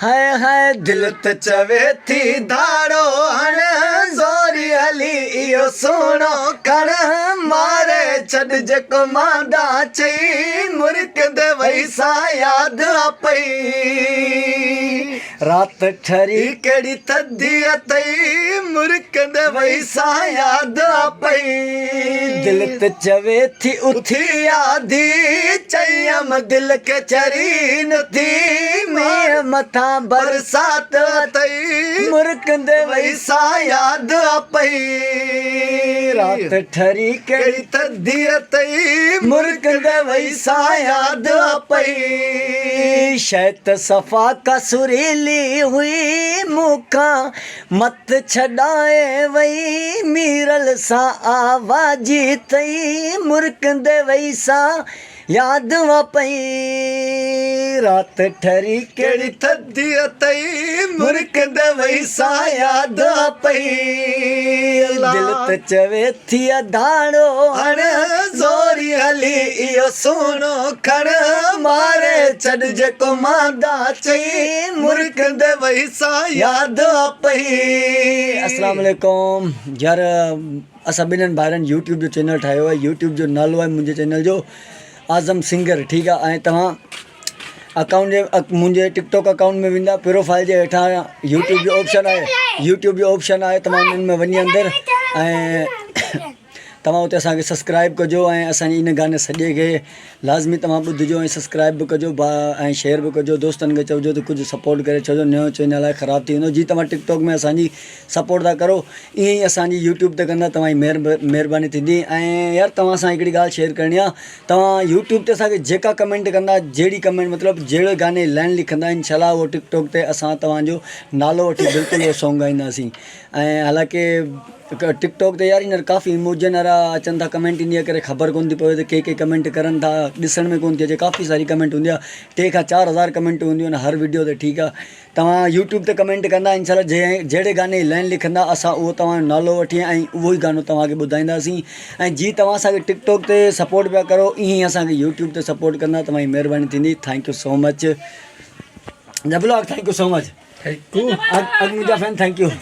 High high دل ته چوي ٿي ڌاڙو هڻ زوري هلي اهو سهڻو کڻ ماري ڇڏ جيڪو ماندا چئي مرڪندي وئي سا ياد آ پئي رات ٺري ڪهڙي ٿڌي اٿئي مرڪندي وئي سا ياد آ پئي دل ته چوي ٿي اٿي آڌي چيم دل کي چري نه ٿي مينهن مٿان برسات اٿئي مرڪندي وئي سا ياد آ پئي رات ٺري ڪهڙي ٿڌي اٿئي مرڪندي وئي سا ياد آ پئي شيت صفا ڪا سريلي هئي مون کان مت ڇڏائي وئي ميرل سان آواجي ٿئي مرڪندي وئي سا ياد وا پئي رات ٺري ڪهڙي ٿڌي اٿئي مرڪندي وئي سا ياد وا پئي دل ته چوي ٿي اڌاڙو هڻ زوري هلي اهو سهڻو کڻ ماري ڇڏ جيڪو ماندا چئي مرڪندي وئي سا ياد آ پئي. اسلام عليڪم يار اسان ٻنهن ڀائرن يوٽيوب جو چينل ٺاهيو آهي يوٽيوب جو نالو آهي منهنجي چينل جو اعظم سنگر ٺيڪ آهي ۽ توهان اڪائونٽ جي منهنجي ٽڪ ٽاڪ اڪائونٽ ۾ ويندا پروفائل جي هيٺان يوٽيوب جو آپشن آهي يوٽيوب جو آپشن آهي توهان ان ۾ وڃي اندر ۽ توهان اتي اسان کي سسڪرائب ڪجو ۽ اسان جي ان گاني سڄي کي لازمي توهان ٻڌجو ۽ سسڪرائب به ڪجو با ۽ شيئر به ڪجو دوستن کي چئجو ته ڪجهه سپورٽ ڪري ڇو جو نيو چينل آهي خراب ٿي ويندو جي توهان ٽڪ ٽاڪ ۾ اسان جي سپورٽ ٿا ڪرو ائين ئي اسان جي يوٽيوب تي ڪندا توهان جي مهرباني ٿيندي ۽ يار توهان سان هڪڙي ڳالهه شيئر ڪرڻي آهي توهان يوٽيوب تي اسان کي جيڪا ڪمينٽ ڪندا جهڙي ڪمينٽ مطلب جهڙي گاني جي لائن لکندا انشاء الله اهو ٽڪ ٽاڪ تي اسان توهان جو نالو وٺي بلڪل اهو سونگ ڳائينداسين ۽ حالانڪه ٽڪ ٽاڪ تي يار هينئر ڪافي ايموجن وارا اچن ٿا ڪمينٽ انهيء ڪري خبر ڪونه ٿي پوي ته ڪي ڪي ڪمينٽ ڪرن ٿا ڏسڻ ۾ ڪونه ٿي اچي ڪافي ساري ڪمينٽ هوندي آهي ٽي کان 4000 ڪمينٽ هونديون آهن هر وڊيو تي ٺيڪ آهي توهان يوٽيوب تي ڪمينٽ ڪندا انشاء الله جنهن جهڙي گاني جي لائن لکندا اسان اهو توهان جو نالو وٺي ۽ اهو ئي گانو توهان کي ٻڌائينداسين ۽ جي توهان اسان کي ٽڪ ٽاڪ تي سپورٽ پيا ڪرو ائين ئي اسان کي يوٽيوب تي سپورٽ ڪندا توهان جي مهرباني ٿيندي thank you so much جبلو thank you so much اڳ منهنجا فين thank you.